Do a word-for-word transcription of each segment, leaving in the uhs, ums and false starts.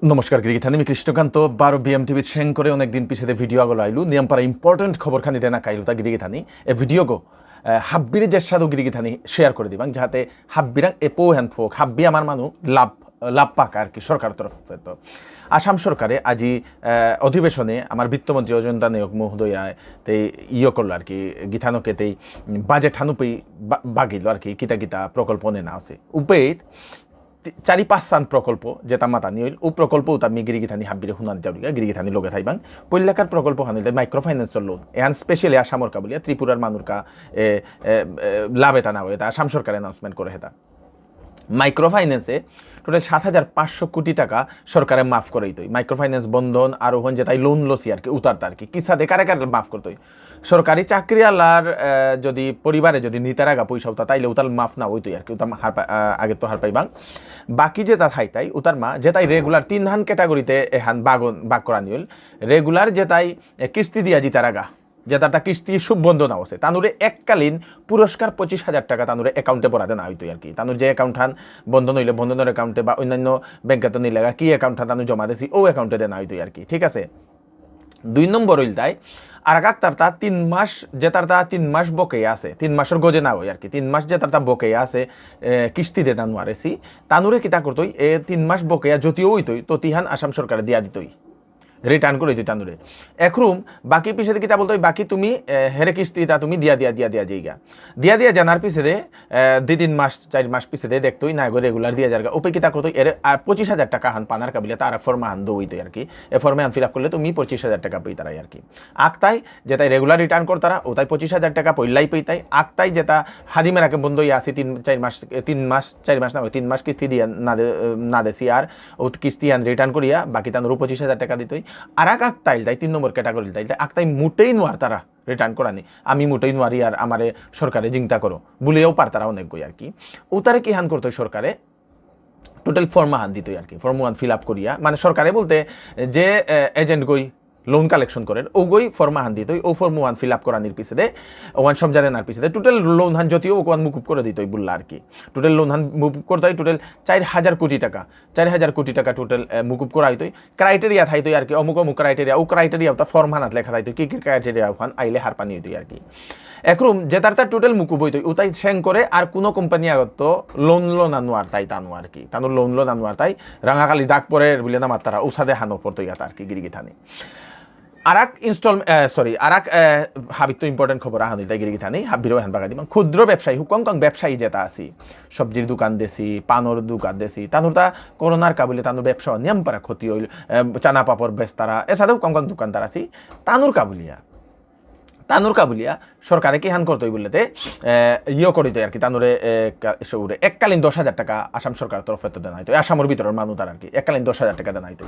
নমস্কার গিরিগিথানি, মি কৃষ্ণকান্ত, বারো বিএম টিভি সেং করে অনেক দিন পিছেদে ভিডিও আগলো আইলু। নিয়াম পারা ইম্পর্টেন্ট খবর খানি দেনা কাইলু তা গিরিগিথানি। এ ভিডিও গো, আহ, হাব্বিরে যে সাধু গিরিগিথানি শেয়ার করে দিবাং, যাহাতে হাব্বিরাং এপো হ্যান ফোক, হাব্বি আমার মানু লাভ, লাভ পাক আর কি সরকার তরফে। তো আসাম সরকারে আজি, আহ, অধিবেশনে আমার বিত্তমন্ত্রী অজন্তা নেওগ মহোদয়া তেই ইয়ে করলো আর কি, গিথানকে তেই বাজেট হানুপেই বা-, বাগিল আর কি, কিতা কিতা প্রকল্প নেনা আছে। উপেই তি-, চারি পাঁচহান প্রকল্প যেতা মাতানি হইল, ও প্রকল্প উতা মি গিরিগিথানি হাব্বিরে হুনাত যাউরিগা, গিরিগিথানি লগে থাইবাং। পইলাকার প্রকল্প হান হইল মাইক্রো ফাইন্যান্সর লোন। এহান স্পেশালি আসামর কাবুলিয়া, ত্রিপুরার মানুরকা, এ, এ, এ, লাভ এতা না হয়, এতা আসাম সরকারে অ্যানাউন্সমেন্ট করে হেতা। মাইক্রো ফাইন্যান্সে টোটাল সাত হাজার পাঁচশো কোটি টাকা সরকারে মাফ করে দিতই। মাইক্রো ফাইন্যান্স বন্ধন আর ওখান যেতাই লোন লসি আর কি, উতারতা আর কি, কিসাদে কারে কারে মাফ করতই। সরকারি চাকরিয়ালার, আহ, যদি পরিবারে যদি নিতারাগা পয়সা উতা, তাইলে উতাল মাফ না হইতই আর কি, উতাল হার পা-, আহ, আগে তো হার পাইবাং। বাকি যেতা থাইতাই, উতার মা যেতাই রেগুলার তিনহান ক্যাটাগরিতে এহান বাগন, বাগ করানি হইল। রেগুলার যেতাই, এ, কিস্তি দিয়া জিতারাগা, যেতার তা কিস্তি সুবন্ধ না হসে, তানুরে এককালীন পুরস্কার পঁচিশ হাজার টাকা তানুরে অ্যাকাউন্টে ভরা দেনা হইতই আর কি। তানুর যে অ্যাকাউন্ট হান বন্ধন হইলে বন্ধনের অ্যাকাউন্টে বা অন্যান্য ব্যাংকে তো নিলেগা কি অ্যাকাউন্ট হান তানু জমা দেসি, ও অ্যাকাউন্টে দেনা হইতই আর কি, ঠিক আছে? দুই নম্বর হইল তাই, আর এক তার তা তিন মাস, যে তার তা তিন মাস বকেয়া আছে, তিন মাসের গজে না হয় আর কি, তিন মাস যে তার তা বকেয়া আছে, এ, কিস্তি দেনা নোয়ারেসি, তানুরে কিতা করতই, এ তিন মাস বকেয়া যদিও হইতই, তো তিহান আসাম সরকারে দিয়া দিতই, রিটার্ন করে দিতই তানুরে। একরুম বাকি পিছেদে কিতা বলতই, বাকি তুমি, এ, হেরে কিস্তি তা তুমি দিয়া দিয়া দিয়া দিয়া যাইগা, দিয়া দিয়া জানার পিছেদে এ, দুই তিন মাস, চার মাস পিছেদে দেখতই, না গো, রেগুলার দিয়া যারগা। উপে কিতা করতই, এরে আর পঁচিশ হাজার টাকা হান পানার কাবিলে তার ফর্ম হান দইতই আর কি। এ ফর্মে হান ফিল আপ করলে তুমি পঁচিশ হাজার টাকা পেইতারাই আর কি। আকতাই, যেতাই রেগুলার রিটার্ন করতারা, ওতাই পঁচিশ হাজার টাকা পইলাই পেইতাই। আকতাই, যেতা হাদি মেরাকে বন্ধ ইয়া আছে তিন, চার মাস, এ, তিন মাস, চার মাস না, ওই তিন মাস কিস্তি দিয়া না দে-, এ, না দেসি আর, ও কিস্তি হান রিটার্ন করিয়া, বাকি তানুরও পঁচিশ হাজার টাকা দিতই। আর এক আকতাইল তাই, তিন নম্বর ক্যাটাগরি তাই, তাই আকতাই মুটেই নোয়ারতারা রিটার্ন করানি। আমি মুটেই নোয়ারি আর আমারে সরকারে চিন্তা করো। বুলিয়াও পারতারা অনেক গই আর কি। উতারে কি হান করতো সরকারে? টোটাল ফর্ম হান দিতই আর কি। ফর্ম হান ফিল আপ করিয়া, মানে সরকারে বলতে যে, এ, এজেন্ট গই লোন কালেকশন করেন, ও গই ফর্ম হান দিতই, ও ফর্ম হান ফিল আপ করানির পিছেদে, ওয়ান সমঝা দেনার পিছেদে, টোটাল লোন হান যদিও ওয়ান মুকুব করে দিতই বুললা আর কি। টোটাল লোন হান মুকুব করতে হয় টোটাল চার হাজার কোটি টাকা। চার হাজার কোটি টাকা টোটাল, এ, মুকুব করা হইতই। ক্রাইটেরিয়া থাইতই আর কি, অমুক অমুক ক্রাইটেরিয়া, ও ক্রাইটেরিয়া ওটা ফর্ম হানাত লেখা থাইতই, কি কি ক্রাইটেরিয়া ওখান আইলে হারপানি হইতই আর কি। এখন যে তার তার টোটাল মুকুব হইতই, ওটাই সেং করে আর কোনো কোম্পানি আগত তো লোন লোন আনোয়ার তাই তানো আর কি, তানো লোন লোন আনোয়ার তাই রাঙাকালি দাগ পরে বুলে না মাত্তারা উসাদে হানো পড়তো ইয়াত আর কি গিরিগিথানি। আর এক ইনস্টল, সরি, আর এক, আহ, হাবিত ইম্পর্টেন্ট খবর আহান হইল তাই গিরিগিথানি, হাবিরও হান বাগাদি, মানে ক্ষুদ্র ব্যবসায়ী, হুকং কং ব্যবসায়ী যেটা আছি, সবজির দোকান দেসি, পানর দোকান দেসি, তানুর তা করোনার কাবুলে তানুর ব্যবসা নিয়াম পারা ক্ষতি হইল, আহ, চানা পাপড় বেচতারা, এসাদে হুকং কং দোকানদার আছি, তানুর কাবুলিয়া। তানুর কাবুলিয়া, সরকারে কি হান করতই বললেতে, আহ, ইয়ে করিতই আর কি, তানুরে, আহ, কা-, সৌরে এককালীন দশ হাজার টাকা আসাম সরকার তরফে তো দেনা হইতো, আসামর ভিতরের মানু তার আর কি, এককালীন দশ হাজার টাকা দেনা হইতো।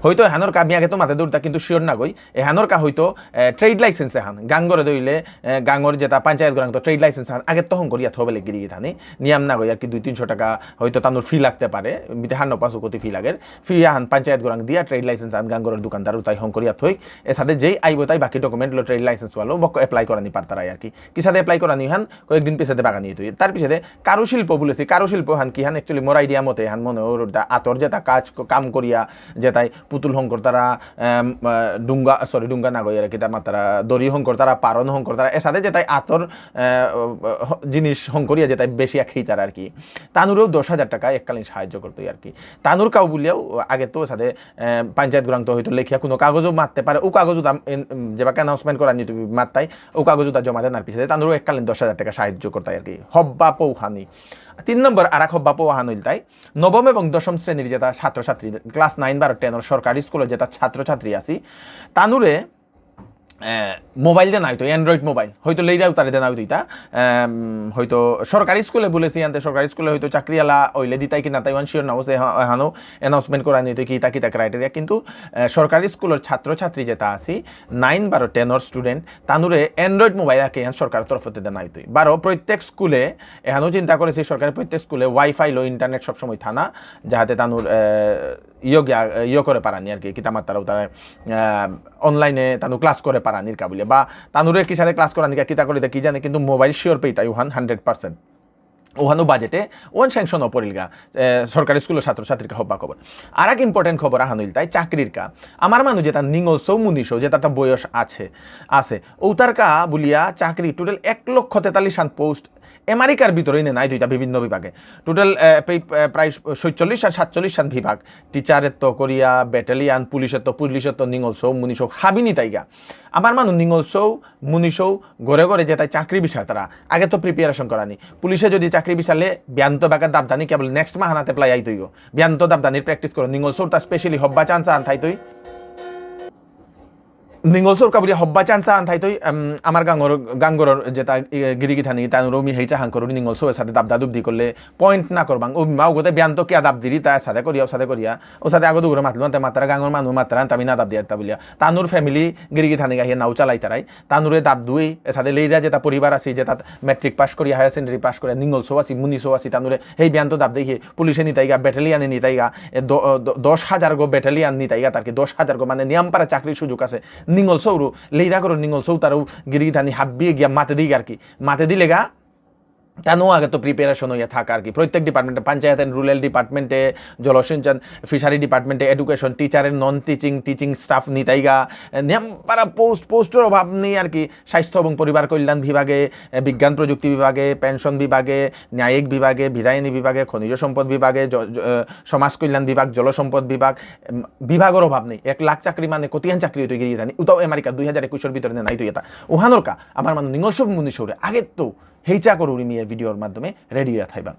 হয়তো এহানোর কা আমি আগে তো মাতে দৌড়তা, কিন্তু শিওর না গই, এহানোর কা হয়তো, আহ, ট্রেড লাইসেন্স এহান, গাঙ্গরে দইলে, আহ, গাঙ্গর যেটা পঞ্চায়েত গরাং তো ট্রেড লাইসেন্স এহান, আগে তো হং করিয়া থবে লেগে গিয়ে থানি, নিয়ম না গই আর কি, দুই তিনশো টাকা হয়তো তানুর ফি লাগতে পারে, মিতে হার নপাসু কতি ফি লাগের, ফি এহান পঞ্চায়েত গরাং দিয়া ট্রেড লাইসেন্স আন গাঙ্গরের দোকানদার উতাই হং করিয়া থই, এসাদে যেই আইব তাই বাকি ডকুমেন্ট লো ট্রেড লাইসেন্স ওয়ালো বক্ক অ্যাপ্লাই করানি পারতারাই আর কি। কিসাদে অ্যাপ্লাই করানি হান কয়েকদিন পিছেদে বাগানি হইতো। তার পিছেদে কারুশিল্প বলেছি, কারুশিল্প হান কি হান actually মোর আইডিয়া মতে হান মনে ওর দা আতর যেটা কাজ ক-, কাম করিয়া যেটাই পুতুল হং করতারা, এম, আহ, ডুঙ্গা, সরি, ডুঙ্গা না গই আর কি, তা মাত্তারা দড়ি হং করতারা, পারন হং করতারা, এসাদে যেটাই আতর, আহ, হ-, জিনিস হং করিয়া যেটাই বেশি খেইতারা আর কি। তানুরেও দশ হাজার টাকা এককালীন সাহায্য করতো আর কি। তানুর কাউ বলিয়াও আগে তো সাথে, আহ, পঞ্চায়েত গরাং তো হয়তো লেখিয়া কোনো কাগজও মারতে পারে, ও কাগজও দাম, এন-, উম, যেবাকে অ্যানাউন্সমেন্ট করানি তুমি মারতাই, ও কাগজও তা জমা দেনার পিছনে তানুরও এককালীন দশ হাজার টাকা সাহায্য করতাই আর কি। হব্বা পৌহানি। তিন নম্বর আর এক হব্বা পৌহান হইল তাই, নবম এবং দশম শ্রেণীর যেটা ছাত্রছাত্রী, ক্লাস নাইন বারো টেনর সরকারি স্কুলের যেটা ছাত্রছাত্রী আছি, তানুরে, আহ, মোবাইল দেনা হইতো, অ্যান্ড্রয়েড মোবাইল। হয়তো লেইরাও তারে দেনা হইতো ইতা। আম, হয়তো সরকারি স্কুলে বলেছি, আনতে সরকারি স্কুলে হয়তো চাকরিয়ালা ওইলে দিতাই কি না তাই ওয়ান শিওর না হচ্ছে, এহা-, এহানো অ্যানাউন্সমেন্ট করা নিতে কি ইতা কিতা ক্রাইটেরিয়া। কিন্তু, আহ, সরকারি স্কুলের ছাত্রছাত্রী যেটা আছি, নাইন বারো টেনর স্টুডেন্ট, তানুরে অ্যান্ড্রয়েড মোবাইল আকে এহান সরকারের তরফতে দেনা হইতো। বারো প্রত্যেক স্কুলে, এহানো চিন্তা করেছি সরকারের প্রত্যেক স্কুলে ওয়াইফাই লো ইন্টারনেট সবসময় থানা, যাহাতে তানুর, আহ, ইয়ো গিয়া, ইয়ো করে পারানি আর কি, কিতা মাত্তারা উতারা, আহ, অনলাইনে তানু ক্লাস করে পারানির কাবুলিয়া, বা তানুরে কিসাদে ক্লাস করানিকা কিতা করে কি জানে, কিন্তু মোবাইল শিওর পেইতাই উহান হান্ড্রেড পার্সেন্ট। ওহানো বাজেটে ওহান স্যাংশন পড়িলগা, এ, সরকারি স্কুলের ছাত্রছাত্রীর কা হব্বা খবর। আর এক ইম্পর্টেন্ট খবর আহান ইলতাই চাকরির কা। আমার মানু যেতা নিঙলসৌ মুনিসৌ, যেতা তা বয়স আছে, আছে, ওতার কা বুলিয়া চাকরি টোটাল এক লক্ষ তেতাল্লিশ হান পোস্ট আমেরিকার ভিতরেই নে নাই দুইটা বিভিন্ন বিভাগে। টোটাল, এ, প্রায়, এ, প্রায় ছয়চল্লিশ হান সাতচল্লিশ হান বিভাগ। টিচারের তো করিয়া, ব্যাটালিয়ান, পুলিশের তো, পুলিশের তো নিঙলসৌ, মুনিসৌ, হাবি নিতাইগা। আমার মানু নিঙলসৌ, মুনিসৌ, ঘরে ঘরে যেতাই চাকরি বিচার তারা। আগে তো প্রিপারেশন করানি। পুলিশে যদি চাকরি বিচারলে, বিয়ান্ত বাকা দাবদানি কেবল নেক্সট মাহানাতে প্লাই আইতইগো। বিয়ান্ত দাবদানির প্র্যাকটিস করো। নিঙলসৌর তা স্পেশালি হব্বা চান্স আন থাইতই। নিঙলসৌর কাবুলি হব্বা চান্স আন থাইতই, এম, আমার গাঙ্গর, গাঙ্গর যেতা, এ, গিরিগিথানি, তানুরও মি হেইচা হাং করুরি নিঙলসৌ এসাদে দাবদা দুবদি করলে, পয়েন্ট না করবাং। ও মাও গোতে বিয়ান্ত কিয়া দাবদিরি, তা এসাদে করিয়া, ওসাদে করিয়া। ওসাদে আগো দুগরে মাতলু, আনতে মাত্রা গাঙ্গর মানু মাত্রা, আনতে আমি না দাবদিয়া তা বুলিয়া। তানুর ফ্যামিলি গিরিগিথানি গাহিয়ে নাও চালাইতারাই। তানুরে দাবদুই, এসাদে লেইরা যেতা পরিবার আছে, যেতা ম্যাট্রিক পাস করিয়া, হায়ার সেকেন্ডারি পাস করিয়া, নিঙলসৌ আছি, মুনিসৌ আছি, তানুরে হেই বিয়ান্ত দাবদেই হে, পুলিশে নিতাইগা, ব্যাটালিয়ানে নিতাইগা, এ, দ-, দ-, দশ হাজার গো ব্যাটালিয়ান নিতাইগা, তার কি দশ হাজার গো মানে নিয়াম পারা চাকরির সুযোগ আছে। নিঙলসৌরু, লেইরা করো নিঙলসৌ তারও গিরিগিথানি হাব্বি গিয়া মাতে দিক আর কি। মাতে দিলেগা, তানু আগে তো প্রিপারেশন হইয়া থাকা আর কি। প্রত্যেক ডিপার্টমেন্টে, পঞ্চায়েত এন্ড রুরাল ডিপার্টমেন্টে, জলসিঞ্চন, ফিশারি ডিপার্টমেন্টে, এডুকেশন, টিচারের নন টিচিং, টিচিং স্টাফ নিতাইগা, এ, নিয়াম পারা পোস্ট, পোস্টের অভাব নেই আর কি। স্বাস্থ্য এবং পরিবার কল্যাণ বিভাগে, এ, বিজ্ঞান প্রযুক্তি বিভাগে, পেনশন বিভাগে, ন্যায়িক বিভাগে, বিধায়নী বিভাগে, খনিজ সম্পদ বিভাগে, জ-, জ-, এ, সমাজ কল্যাণ বিভাগ, জলসম্পদ বিভাগ, এম, বিভাগর অভাব নেই। এক লাখ চাকরি মানে কতিহান চাকরি হইতো গিরি জানি। উতাও আমেরিকা দুই হাজার একুশের ভিতরে নেনাই তো এটা। ওহানোর কা, আমার মানে নিঙল সব মুনি সৌরে। আগে তো হেইচা করুরি মিয়ে ভিডিওর মাধ্যমে রেডি হয়ে থাইবা।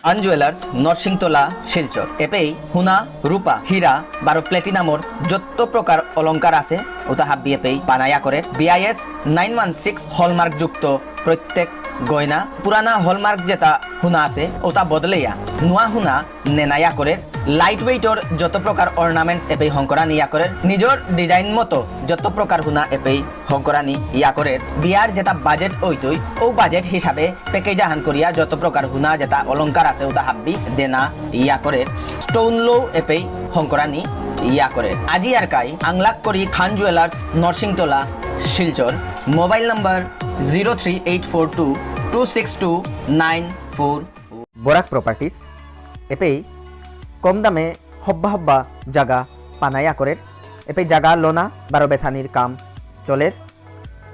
আন জুয়েলার্স, নরসিংতলা, শিলচর। এপেই হুনা, রূপা, হীরা, বারো প্লেটিনামর যত প্রকার অলংকার আছে, ওটা হাব্বি এপেই বানায়া করে। BIS nine one six hallmark যুক্ত প্রত্যেক গয়না, পুরানা হলমার্ক যেটা হুনা আছে, ওটা বদলেয়া নুয়া হুনা নেনায়া করে। লাইট ওয়েটর যত প্রকার অর্নামেন্টস এপেই হংকরানি ইয়া করে। নিজর ডিজাইন মতো যত প্রকার হুনা এপেই হংকরানি ইয়া করে। বিয়ার যেটা বাজেট ওইতই, ও বাজেট হিসাবে প্যাকেজ আহান করিয়া যত প্রকার হুনা যেটা অলংকার আছে ওটা হাব্বি দেনা ইয়া করে। স্টোন লো এপেই হংকরানি ইয়া করে। আজি আর কাই আংলাক করি Khan jewellers, Narsingtola, Silchar. Mobile number zero three eight four two two six two nine four. Barak properties এপেই কম দামে হব্বা হব্বা জাগা পানায়া করের। এপেই জাগা লোনা বারো বেসানির কাম চলের।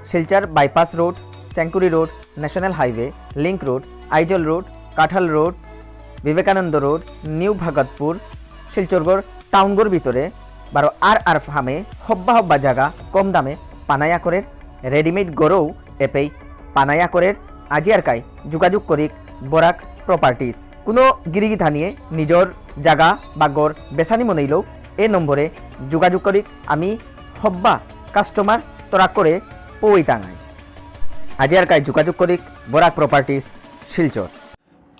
Silchar bypass road, Chengkuri road, national highway, link road, Aizawl road, Kathal road, Vivekananda road, new Bhagatpur, শিলচরগর টাউনগর ভিতরে বারো আর আর ফার্মে হব্বা হব্বা জাগা কম দামে পানায়া করের। রেডিমেড গরৌ এপেই পানায়া করের। আজি আর কাই যোগাযোগ করিক বরাক প্রপার্টিজ। কোনো গিরিগিথানিয়ে নিজর জাগা বা গর বেসানি মনেইলেও এ নম্বরে যোগাযোগ করিক। আমি হব্বা কাস্টমার তরাক করে পৌই তাঙাই। আজি আর কাই যোগাযোগ করিক বরাক প্রপার্টিজ, শিলচর।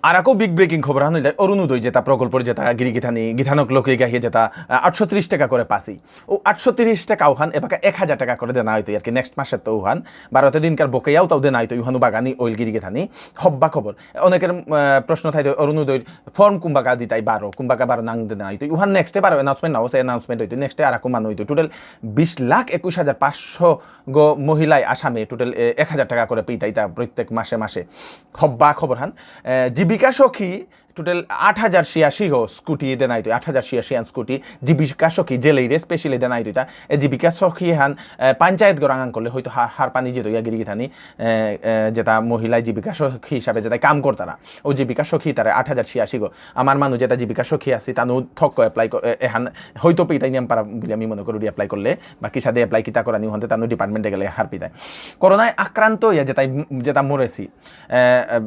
আর আকো বিগ ব্রেকিং খবর হান হইলে অরুণোদয় যেটা প্রকল্পর যেটা গিরি গিথানি গিথানক লোকে গাহিয়ে যেটা, আহ, আটশো ত্রিশ টাকা করে পাসি। ও আটশো ত্রিশ টাকা ওখান এবাকা এক হাজার টাকা করে দেনা হইতো আর কি। নেক্সট মাসে তো ওখান বারোতে দিনকার বকেয়াও তাও দেনা হইতো, ওখানে বাগানি অইল গিরি গিথানি। হব্বা খবর। অনেকের, আহ, প্রশ্ন থাইতো অরুণোদয়র ফর্ম কুম্বাকা দিতাই বারো, কুম্বাকা বারো নাং দেনা হইতো। ওখান নেক্সটে বারো অ্যানাউন্সমেন্ট না হচ্ছে, অ্যানাউন্সমেন্ট হইতো। নেক্সটে আর আকো মান হইতো। টোটাল বিশ লাখ একুশ হাজার পাঁচশো গো মহিলায় আসামে টোটাল, এ, এক হাজার টাকা করে পেইতাই তা প্রত্যেক মাসে মাসে। হব্বা খবর হান। এ, জীবিকা সখী টোটাল আট হাজার ছিয়াশি গো স্কুটি দেনা হইতো, আট হাজার ছিয়াশি আন স্কুটি জীবিকা সখী জেলেইরে স্পেশালি দেনা হইতো তা। এ, জীবিকা সখী হান, এ, পঞ্চায়েত গরাং আং করলে হয়তো হার, হার পানি যেত ইয়া গিরি গিথানি, এ, এ, যেটা মহিলায় জীবিকা সখী হিসাবে যেটা কাম করতারা। ও জীবিকা সখী তারা আট হাজার ছিয়াশি গো। আমার মানু যেটা জীবিকা সখী আছে, তানু থক এপ্লাই কর-, এ-, এহান হয়তো পেইতাই নিয়াম পারা বুলি আমি মনে করি এপ্লাই করলে, বাকি সাদে এপ্লাই কিতা করানি হন্তে তানু ডিপার্টমেন্টে গেলে হার পেইতাই। করোনায় আক্রান্ত ইয়া যেটাই, যেটা মরেছি, এ, এ,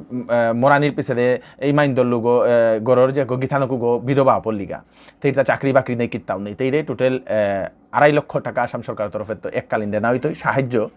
এ, মরানির পিছে এই মাইন্দর লোগো, এ, গরর যে গো গিথানকু গো বিধবা পল্লিগা। তেইতা চাকরি বাকরি নেই, কিত্তাও নেই। তেইরে টোটাল, এ, আড়াই লক্ষ টাকা আসাম সরকারের তরফে তো এককালীন দেনা হইতই সাহায্য।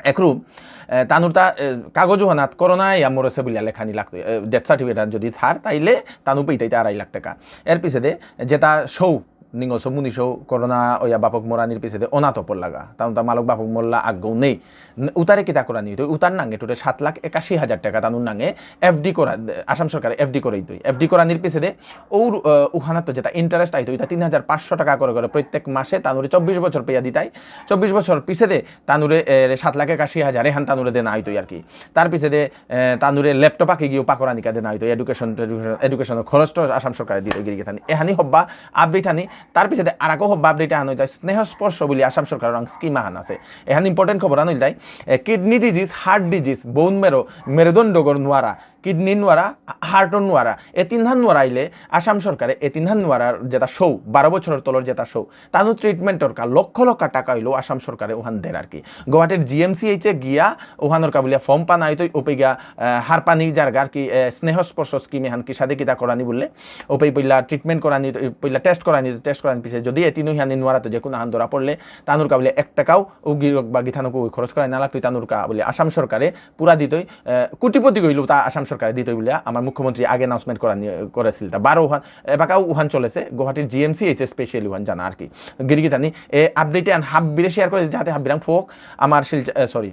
একরু, এ, তানুর তা, এ, কাগজ হানাত করোনা ইয়া মরেছে বুলিয়া লেখানি লাগতো। এ, ডেথ সার্টিফিকেট যদি থার, তাইলে তানু পেইতাইতে আড়াই লাখ টাকা। এর পিছে দে, যেটা সৌ, নিঙশো মুনিশো করোনা ওয়া বাপক মরানির পিছেদে অনাথ পড়লাগা। তানুতা মালক বাপক মরলা আগৌ নেই। ন-, উতারে কিতা করানি হইতই? উতার নাঙে টোটাল সাত লাখ একাশি হাজার টাকা তানুর নাঙে এফডি করা, আসাম সরকারে এফডি করাইতই। এফডি করানির পিছেদে ওর, আহ, উহানাত যেটা ইন্টারেস্ট আইতো, এটা তিন হাজার পাঁচশো টাকা করে করে প্রত্যেক মাসে তানুরে চব্বিশ বছর পেয়া দিতাই। চব্বিশ বছর পিছেদে তানুরে, এ, সাত লাখ একাশি হাজার এহান তানুরে দেনা আইতো আর কি। তার পিছেদে, এ, তানুরে ল্যাপটপ আকি গিয়েও পাকরানিকা দেনা আইতো, এডুকেশন, এডুকেশন, এডুকেশনর খরচ তো আসাম সরকারে দিতে গিরি গিথানি। এহানি হব্বা আপডেট হানি। তার পিছেদে আরাকো হব্বা আপডেট আহান হইতাই স্নেহ স্পর্শ বুলি আসাম সরকারর স্কিম আহান আছে। এহান ইম্পর্টেন্ট খবর আহান হইতাই, এ, কিডনি ডিজিজ, হার্ট ডিজিজ, বোন মেরো, মেরুদণ্ডগর নোয়ারা, কিডনি নোয়ারা, হার্টর নোয়ারা, এ তিনহান নোয়ারা আইলে আসাম সরকারে এ তিনহান নোয়ারার যেটা শৌ, বারো বছরর তলর যেটা শৌ, তানু ট্রিটমেন্টর কা লক্ষ লক্ষ টাকা হইলেও আসাম সরকারে ওহান দের আর কি। গুয়াহাটির জিএমসিএইচে গিয়া ওহানর কা বুলিয়া ফর্ম পানা হইতো, ওপে গিয়া, আহ, হারপানি জারগা আর কি, আহ, স্নেহ স্পর্শ স্কিম এহান কিসাদে কিতা করানি বললে, ওপে পইলা ট্রিটমেন্ট করানি, পইলা টেস্ট করানি, টেস্ট করানি পিছে যদি এ তিনহানি নোয়ারাতে যে কোনো আহান ধরা পড়লে, তানুর কা বুলিয়া এক টাকাও ও গিরক বা গিথানকো খরচ করাই না লাগতো, তানুর কা বুলিয়া আসাম সরকারে পুরা দিতই, আহ, কোটিপতি গইলেও তা আসাম সরকারে দিতই বুলিয়া আমার মুখ্যমন্ত্রী আগে অ্যানাউন্সমেন্ট করানি, করেছিল। তা বারো ওহান, এবাকাও ওহান চলেছে, গুয়াহাটির জিএমসিএইচে স্পেশালি ওহান জানা আর কি। গিরি গিথানি, এ আপডেট আন হাব্বিরে শেয়ার করে দিতে হাতে হাব্বিরাং ফোক, আমার শিলচর, এ, সরি,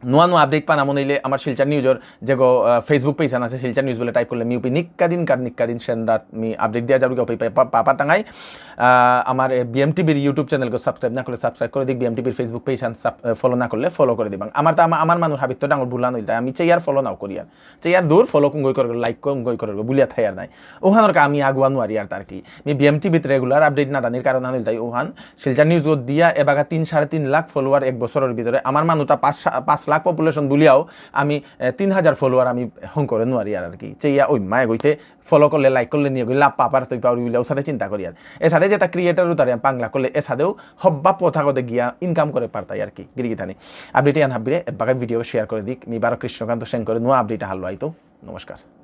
নোয়া নোয়া আপডেট পানা মনে হইলে আমার শিলচর নিউজর যে গো, আহ, Facebook পেজ আন আছে, শিলচর নিউজ বলে টাইপ করলে মিউপি নিক্কা দিন কার নিক্কা দিন সেন্দাত মি আপডেট দিয়া যাবো, ওপে পা-, পা-, পাপার তাঙাই। আহ, আমার, এ, বিএমটিভির YouTube চ্যানেল গো সাবস্ক্রাইব না করলে সাবস্ক্রাইব করে দিক, বিএমটিভির Facebook পেজ আন সাব-, এ, ফলো না করলে ফলো করে দিবাং। আমার তো আমা-, আমার মানুষ হাবিত তো ডাঙর ভুলান হইল, তাই আমি চেয়ার ফলো নাও করিয়ার। চেয়ার দূর ফলো কুঙ্গই করে, লাইক কুঙ্গই করে, বুলিয়া থাই আর নাই। ওহানর কা আমি আগুয়া নোয়ারি আর তার কি। মি বিএমটিভিত রেগুলার আপডেট না দানির কারণ আনিল তাই ওহান। শিলচর নিউজ গো দিয়া এবাকা তিন, সাড়ে তিন লাখ ফলোয়ার এক বছরর ভিতরে। আমার মানু তা পাঁচ, পাঁচ লাখ পপুলেশন বুলিয়াও আমি, এ, তিন হাজার ফলোয়ার আমি হং করে নোয়ারি আর, আর কি। চেয়া ওই মায় গইতে ফলো করলে, লাইক করলে নিয়ে গই লাভ পাপার তুই পাউরি বুলিয়াও সাথে চিন্তা করি আর। এসাদে যেটা ক্রিয়েটার উতারে পাংলা করলে এসাদেও হব্বা পথা গদে গিয়া ইনকাম করে পারতাই আর কি। গিরি গিথানি। আপডেট ইয়ান হাব্বিরে এবাকা ভিডিও শেয়ার করে দিক। মি বারো কৃষ্ণকান্ত সেন করে নোয়া আপডেট হালো আইতো। নমস্কার।